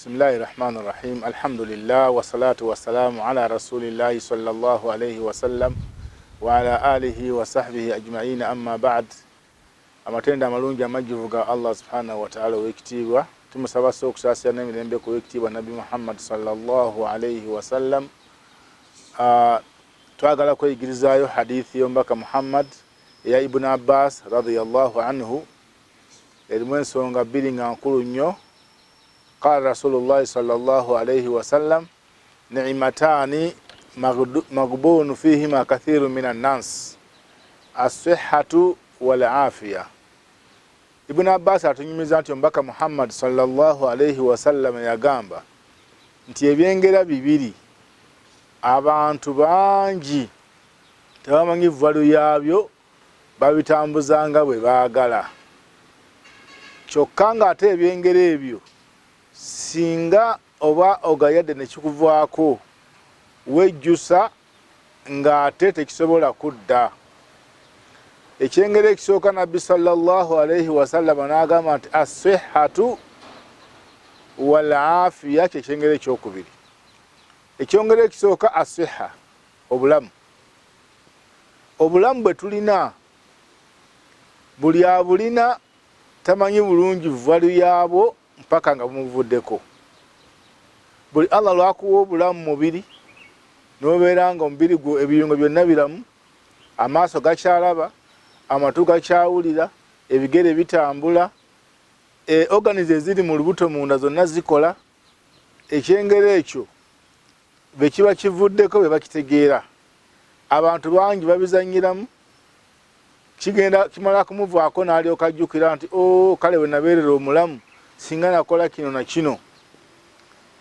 Bismillahi rahmani rahim alhamdulillah wassalatu wassalamu ala rasulillahi sallallahu alayhi wasallam wa ala alihi wa sahbihi ajmaina amma ba'd. Amatendo amalungi amajjuvu ga Allah subhanahu wa ta'ala ow'ekitiibwa, tumusaba so okusaasira n'emirembe ku w'ekitiibwa Nabbi Muhammad sallallahu alayhi wasallam. Twagala kweyigirizaayo hadithi y'omubaka Muhammad eya Ibn Abbas radiyallahu anhu, erimu ensonga bbiri nga nkulu nnyo. Qala rasulullahi sallallahu alayhi wasallam ni'matani magbunu fihima kathiru min annas assihhatu wal afiya. Ibn Abbas atunyumiza nti omubaka Muhammad sallallahu alayhi wasallam yagamba nti ebyengera bibiri abantu bangi tebamanyi valu yaabyo, babitambuza nga bwe baagala, kyokka ng'ate ebyengera ebyo singa oba ogayadde ne kikuvaako wejjusa ng'ate tekisobola kudda. Ekyengera ekisooka Nabbi sallallahu alaihi wasallama n'agamba nti assihhatu wal afiya, kyekyengera ekyokubiri. Ekyongera ekisooka assihha, obulamu. Obulamu bwe tulina buli abulina tamanyi bulungi valu yaabwo mpaka nga bumuvuddeko. Buli Allah lwakuwa obulamu mubiri n'obeera nga omubiri gwo ebiyungo byonna biramu, amaaso gakyalaba, amatu gakyawulira, ebigere bitambula, e, organis eziri mu lubuto munda zonna zikola. Ekyengera ekyo bwe kiba kivuddeko bwe bakitegeera. Abantu bangi babizannyiramu, kigenda kimala kumuvaako n'alyoka ajjukira nti o oh, kale bwe nabeerera omulamu singa nakola kino na kino.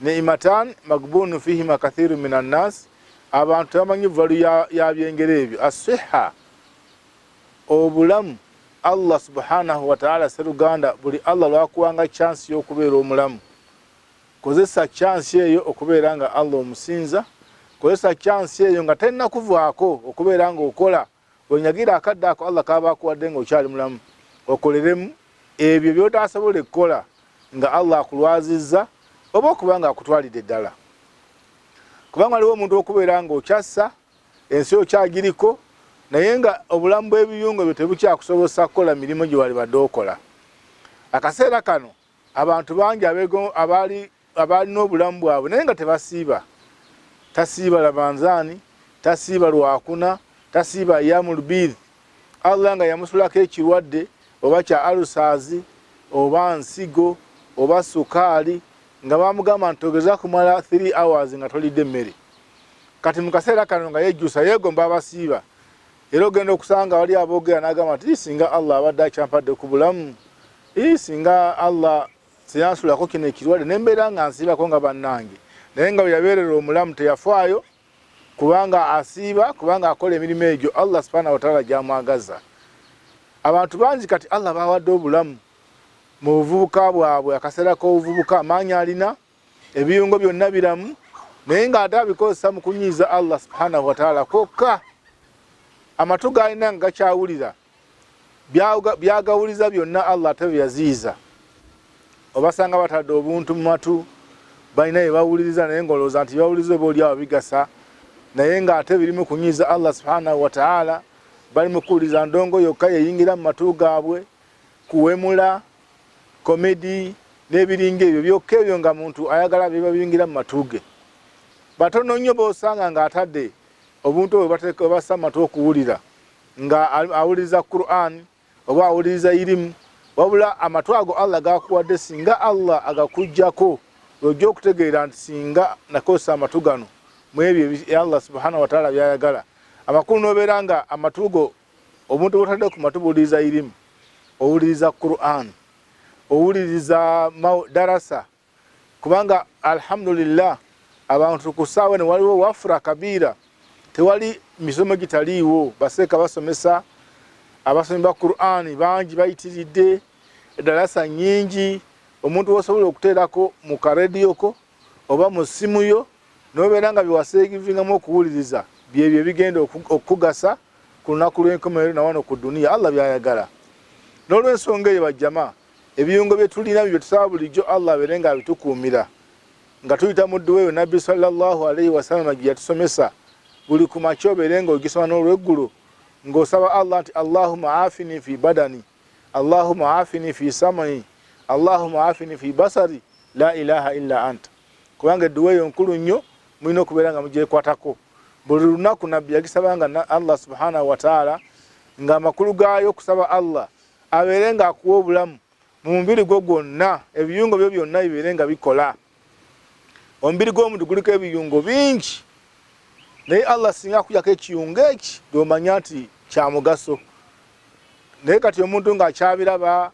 Ni'matan magbunu fihima kathiru min annas, abantu tebamanyi valu ya byengera ebyo. Asiha, obulamu. Allah subhanahu wataala seruganda, buli Allah lwakuwanga chansi y'okubeera omulamu, kozesa chansi eyo okubeera nga Allah omusinza. Kozesa chansi eyo nga tennakuvaako okubeera nga okola wenyagira akadde ako Allah kaba akuwadde nga okyali mulamu, okoleremu ebyo byotasobola kukola nga Allah akulwazizza oba okuba nga akutwalidde ddala. Kubanga waliwo omuntu okubeera nga okyassa ensi okyagiriko, naye nga obulamu bw'ebiyungo byo tebukyakusobozesa kukola mirimu gye walibadde okola. Akaseera kano abantu bangi abaalina obulamu bwabwe naye nga tebasiiba, tasiiba Ramadhaani, tasiiba Lwakuna, tasiiba Ayyamul Bidh, Allah nga yamusulako ekirwadde oba kya alusaazi oba nsigo oba sukaali, nga bamugamba nti togeza kumala 3 hours nga tolidde emmere. Kati mu kaseera kano nga yejjusa, yeegomba abasiiba, era ogenda okusanga wali aboogera n'agamba nti singa Allah abadde akyampadde ku bulamu, singa Allah teyansulako kino ekirwadde nembeera nga nsiibako nga bannange. Naye nga bwe yabeerera omulamu teyafaayo, kubanga asiiba, kubanga akola emirimu egyo Allah subhanahu wataala gyamwagaza. Abantu bangi kati Allah bawadde obulamu mu buvubuka bwabwe, akaseera k'obuvubuka amaanyi alina, ebiyungo byonna biramu, naye ng'ate abikozesa mu kunyiiza Allah subhanahu wataala kwokka. Amatu g'alina nga gakyawulira byagawuliza byonna Allah ate bye yaziyiza. Obasanga batadde obuntu mu matu, balina bye bawuliriza, naye ng'olowooza nti byebawuliriza oba oli awo bigasa, naye ng'ate birimu kunyiiza Allah subhanahu wataala. Bali mu kuwuliriza ndongo yokka yeyingira mu matu gaabwe, kuwemula, komedi n'ebiringa ebyo byokka, ebyo nga muntu ayagala biba biyingira mu matu ge. Batono nnyo b'osanga ng'atadde obuntu obwo bwebassa mu matu okuwulira, nga awuliriza Qur'an oba awuliriza irimu. Wabula amatu ago Allah gakuwadde, singa Allah agakuggyako lwojja okutegeera nti singa nakozesa amatu gano mu ebyo Allah subhanahu wataala byayagala. Amakulu n'obeera nga amatu go, obuntu bwotadde ku matu, buwuliriza irimu, owuliriza Qur'an, owuliriza darasa. Kubanga alhamdulillah abantu ku ssaawa eno waliwo wafura kabiira, tewali misomo gitaliiwo, baseeka basomesa, abasomi ba Qur'ani bangi bayitiridde, edarasa nyingi, omuntu wosobola okuteerako mu karediyo ko oba mu ssimu yo nobeera nga byewaseegivingamu okuwuliriza byebyo ebigenda okukugasa ku lunaku lw'enkomerero na wano ku duniya Allah byayagala. N'olwensonga eyo bajjama, ebiyungo bye tulina bye tusaba bulijjo Allah abeere nga abitukuumira. Nga tuyita mu dduwa eyo Nabbi sallallahu alaihi wasallama gye yatusomesa buli ku makya obeere nga ogisoma n'olweggulo ng'osaba Allah nti Allahumma afini fi badani, Allahumma afini fi sam'i, Allahumma afini fi basari, la ilaha illa anta. Kubanga edduwa eyo nkulu nnyo, mulina okubeera nga mugyekwatako buli lunaku. Nabbi yagisabanga Allah subhanahu wataala, ng'amakulu gaayo okusaba Allah abeere ng'akuwa obulamu mu mubiri gwo gwonna, ebiyungo byo byonna bibeere nga bikola. Omubiri gw'omuntu guliko ebiyungo bingi, naye Allah singa akujako ekiyungo eki lwomanya nti kya mugaso. Naye kati omuntu ng'akyabiraba,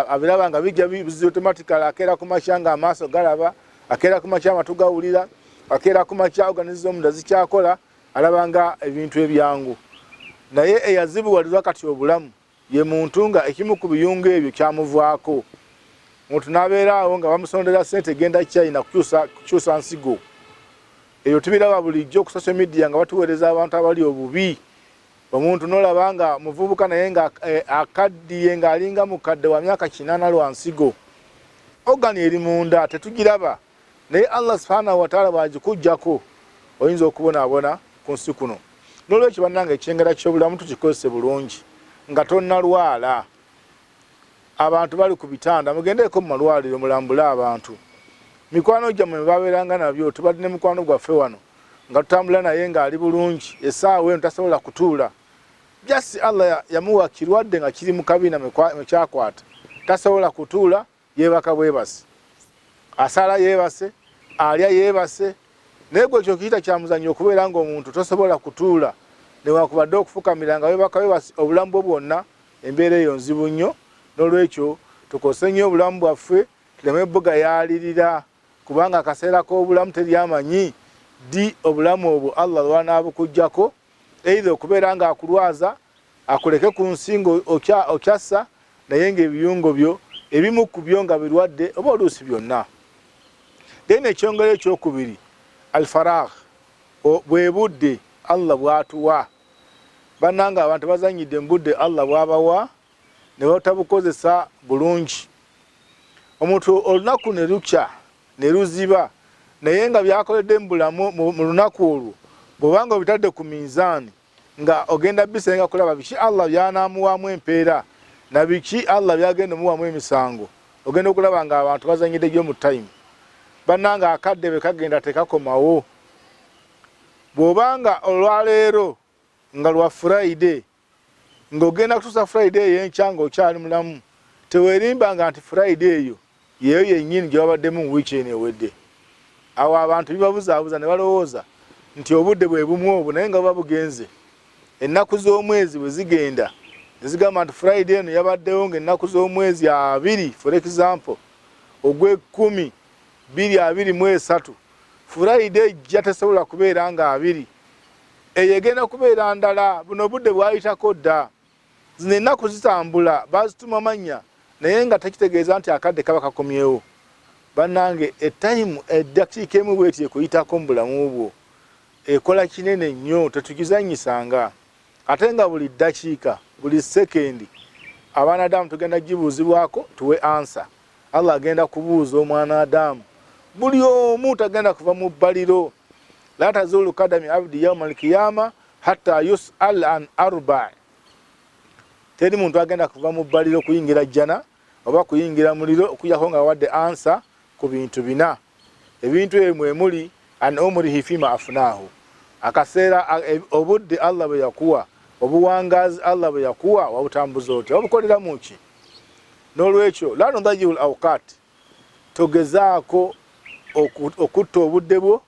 abiraba nga bijja bizi automatically. Akeera ku makya nga amaaso galaba, akeera ku makya amatu gawulira, akeera ku makya organs z'omunda zikyakola, alaba nga ebintu ebyangu. Naye eyazibuwalirwa kati obulamu ye muntu nga ekimu ku biyungo ebyo kyamuvaako, omuntu n'abeera awo nga bamusondera sente genda China kukyusa nsigo. Ebyo tubiraba bulijjo ku social media nga batuweereza abantu abali obubi. Omuntu nolaba nga muvubuka naye nga akaddiye, ng'alinga mukadde wa myaka 80 lwa nsigo. Organ eri munda tetugiraba, naye Allah subhanahu wataala bw'agikugjako oyinza okubonaabona ku nsi kuno. N'olwekyo bannange, ekyengera ky'obulamu tukikozese bulungi nga tonnalwala. Abantu bali ku bitanda, mugendeeko mu malwaliro mulambule abantu, mikwano gyammwe babeeranga nabyo. Tubadde ne mukwano gwaffe wano nga tutambula naye ng'ali bulungi, essaawa eno tasobola kutuula. Just Allah yamuwa kirwadde nga kiri mu kabiina mekyakwata, tasobola kutuula, yeebaka bwebase, asala yeebase, alya yeebase. Naye gwe ekyo kiyita kyamuzannyo okubeera ng'omuntu tosobola kutuula newankubadde okufukamira nga webaka webasi obulamu bwo bwonna? Embeera eyo nzibu nnyo. N'olwekyo tukozese nnyo obulamu bwaffe, tuleme bugayaalirira, kubanga akaseera k'obulamu teri amanyi ddi obulamu obwo Allah lwanaabukugjako, either okubeera nga akulwaza akuleke ku nsi nga okyassa naye ng'ebiyungo byo ebimu ku byo nga birwadde oba oluusi byonna. Then ekyongero ekyokubiri, alfaragh, bwe budde Allah bwatuwa. Bannange, abantu bazanyidde mu budde Allah bwabawa ne batabukozesa bulungi. Omuntu olunaku ne lukya ne luziba, naye nga byakoledde mu bulamu mu lunaku olwo bw'obanga obitadde ku minzaani nga ogenda bisenga kulaba biki Allah by'anaamuwaamu empeera na biki Allah byagenda omuwaamu emisango, ogenda okulaba nga abantu bazanyidde gyo mu time. Bannange, akadde bwe kagenda tekakomawo. Bw'obanga olwaleero nga lwa Friday, ng'ogenda kutuusa Friday ey'enkya ng'okyali mulamu, teweerimbanga nti Friday eyo yeeyo yennyini gye wabaddemu mu wiiki eno ewedde. Awo abantu bibabuzaabuza ne balowooza nti obudde bwe bumu obwo, naye nga buba bugenze. Ennaku z'omwezi bwe zigenda ne zigamba nti Friday eno yabaddewo ng'ennaku z'omwezi 20, for example, ogw'ekkumi 2023, Friday ejja tesobola kubeera nga 20, eyo egenda kubeera ndala. Buno obudde bwayitako dda. Zino ennaku zitambula, bazituma mannya, naye nga tekitegeeza nti akadde kaba kakomyewo. Bannange, etayimu eddakiika emu bweti ekuyitako mu bulamu bwo ekola kinene nnyo, tetugizannyisanga. Ate nga buli ddakiika, buli sekendi, abaana adamu tugenda gibuuzibwako tuwe ansa. Allah agenda kubuuza omwana adamu buli omu, tagenda kuva mu bbaliro. La tazulu kadami abdi yauma alkiyama hatta yusal an arba. Teri muntu agenda kuva mu bbaliro kuyingira jjana oba kuyingira muliro okujjako nga awadde ansa ku bintu bina. Ebintu ebyo mwe muli an umrihi fima afunahu, akaseera obudde Allah bwe yakuwa, obuwangaazi Allah bwe yakuwa, wabutambuza otya, wabukolera mu ki? N'olwekyo la nudayiu l awqat, togezaako okutta obudde bwo.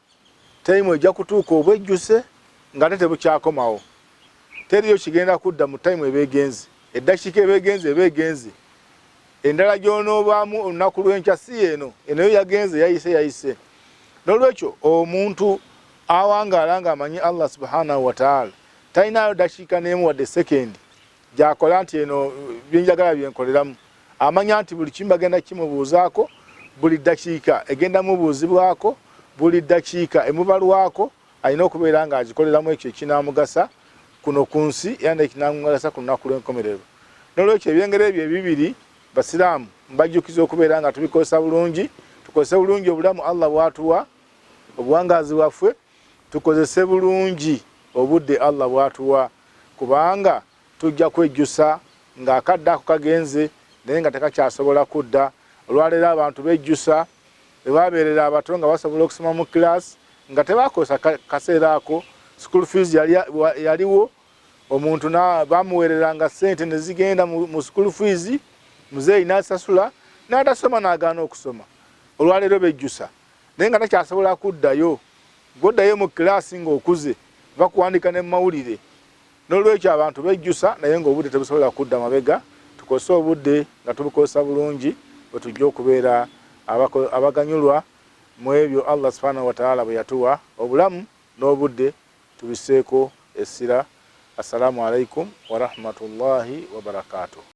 Tayimu ejja kutuuka obwejjuse ng'ate tebukyakomawo, teriyo kigenda kudda mu tayimu eba egenze. Eddakiika eba egenze, eba egenze. Endala gy'onoobaamu olunaku lw'enkya si eno, eno yo yagenze, yayise, yayise. N'olwekyo omuntu awangaala ng'amanyi Allah subhanahu wataala talinayo dakiika n'emu wadde sekendi gyakola nti eno byenjagala byenkoleramu. Amanya nti buli kimu bagenda kimubuuzaako, buli ddakiika egenda mubuuzibwako, buli ddakiika emubalwako, alina okubeera ng'agikoleramu ekyo ekinaamugasa kuno ku nsi era nekinamugasa ku lunaku lw'enkomerero. N'olwekyo ebyengera ebyo ebibiri, basiraamu, mbajjukiza okubeera nga tubikozesa bulungi. Tukozese bulungi obulamu Allah bwatuwa, obuwangaazi bwaffe tukozese bulungi obudde Allah bwatuwa, kubanga tujja kwejjusa ng'akadde ako kagenze naye nga tekakyasobola kudda. Olwaleero abantu bejjusa bwe babeerera abato nga basobola okusoma mu class nga tebakozesa kaseera ako, school fees yaliwo, omuntu bamuweereranga ssente ne zigenda mu school fees, muzeeyi n'asasula n'atasoma n'agaana okusoma. Olwaleero bejjusa naye nga takyasobola kuddayo. Gw'oddayo mu class ng'okuze bakuwandika ne mu mawulire. N'olwekyo abantu bejjusa naye ng'obudde tebusobola kudda mabega. Tukozese obudde nga tubukozesa bulungi bwe tujja okubeera abaganyulwa mu ebyo Allah subhanahu wataala bwe yatuwa obulamu n'obudde tubisseeko essira. Assalaamu alaikum warahmatullahi wabarakatuh.